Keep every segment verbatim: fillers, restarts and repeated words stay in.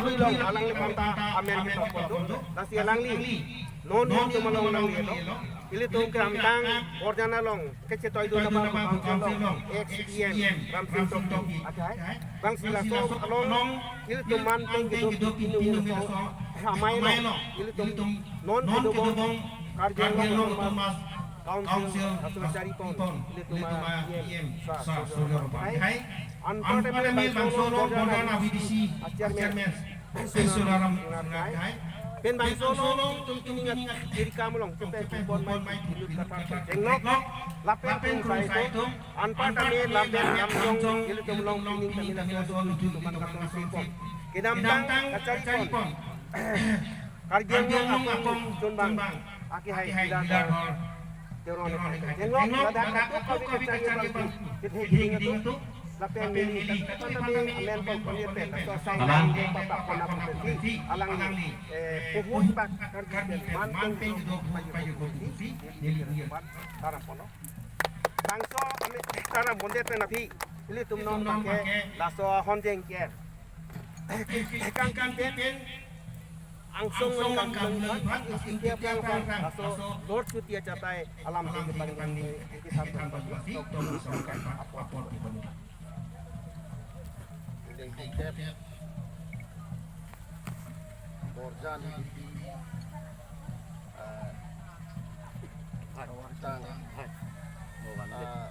Along alangliphanta amen ketok pon do. Lasi alangli non ilitum along nanglelo. Ilitum kramtang Borjan along kachetoi dun abang council along ex D M Ramsing Tokbi akai. Bangsi laso along ilitum man pen kedo pinu laso amei along ilitum non kedobom Karbi Anglong Autonomous Council laso charipon ilitum D M sa Surya Ropar akai. Anparta me bangso along Borjan a V D C chairman Sunaram Ringat akai. Pen bangso along tum tum ning at diri kam along chepe pon mai ilut kathar chenglok. Lapen tum sai tum anparta me lapen Ramjong ilitum along pining kami laso tum tum tum tum tum tum. Kedamtang kacharipon Karbi Anglong akong chunbang akihai Giladhar Teron akai. Chenglok ladak katup kabi kacharipon. Kethe ding atum. Lapen neli katup kami amen pon pon pen. Laso asai alang ding papak pon apon pensi alangli, eh, puhun pak Karbi pen man pen do payu kopi neli neli pan taram pon lo. Bangso amen taram pon det pen aphi ilitum non pake laso ahon jengker. Kang kang pen angsong man kang kang man phan, India pang pang, laso Lord Chutia Chatai alam pen pang pang ni, eh, kisan pang pang si, tong song kan apor apor di pang. Deng deng dep. Borjan di, eh, tang, eh,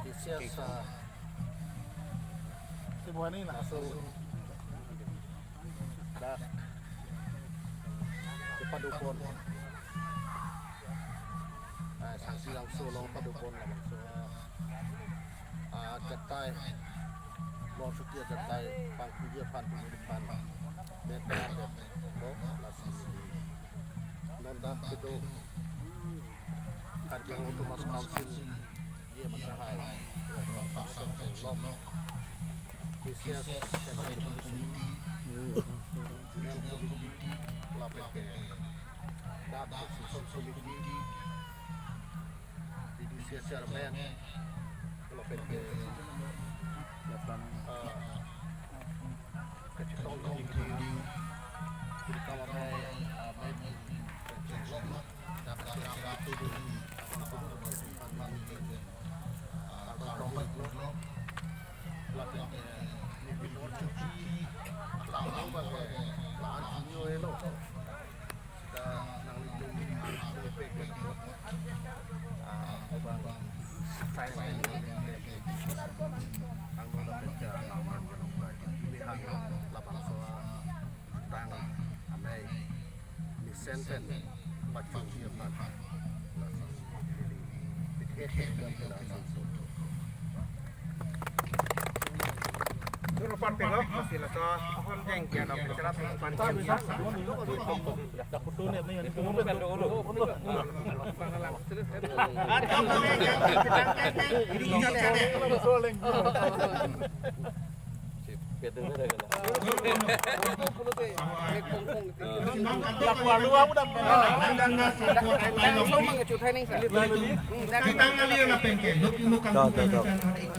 isias, eh, si buani na so. Dak kepadopon. Ah, sangsi langso along padopon labangso. Ah, chatai. Lord Chutia Chatai pangpuji aphan puji aphan. Meta lo lasi. Non dak kedo Karbi Anglong Autonomous Council. Ye matahai. Pasang lok. P C S Central Committee. Central Committee. Lapen ke. Dak Executive Committee. P D C S Chairman. Lapen ke. Ah, Tang amei mesen pen pachunji aphan. Turu pan pelo, masih laso ahon jengker dam pecherat pan. To, to, to.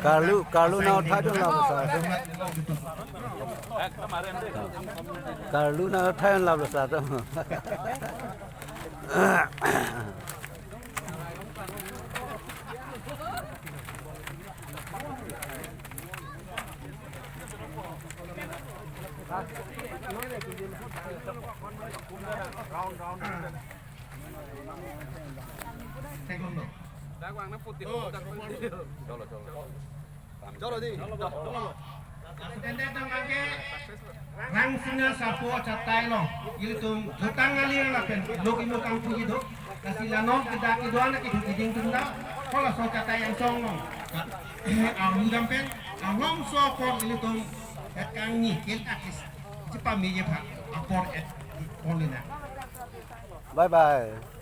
Karlu, Karlu nangthai dun labangso atum. Karlu nangthai dun labangso atum. Chalo ji. Tende tang ke Rangsina Sapo Chatai along ilitum jutang alir lapen lok imut kangpuji do. Lasi la non kedak kedo-an ke ding tum da. Ko laso chatai angsong along. Armu dam pen along so apor ilitum et kangni kel akis chepame je pha apor et kolina. Bye bye.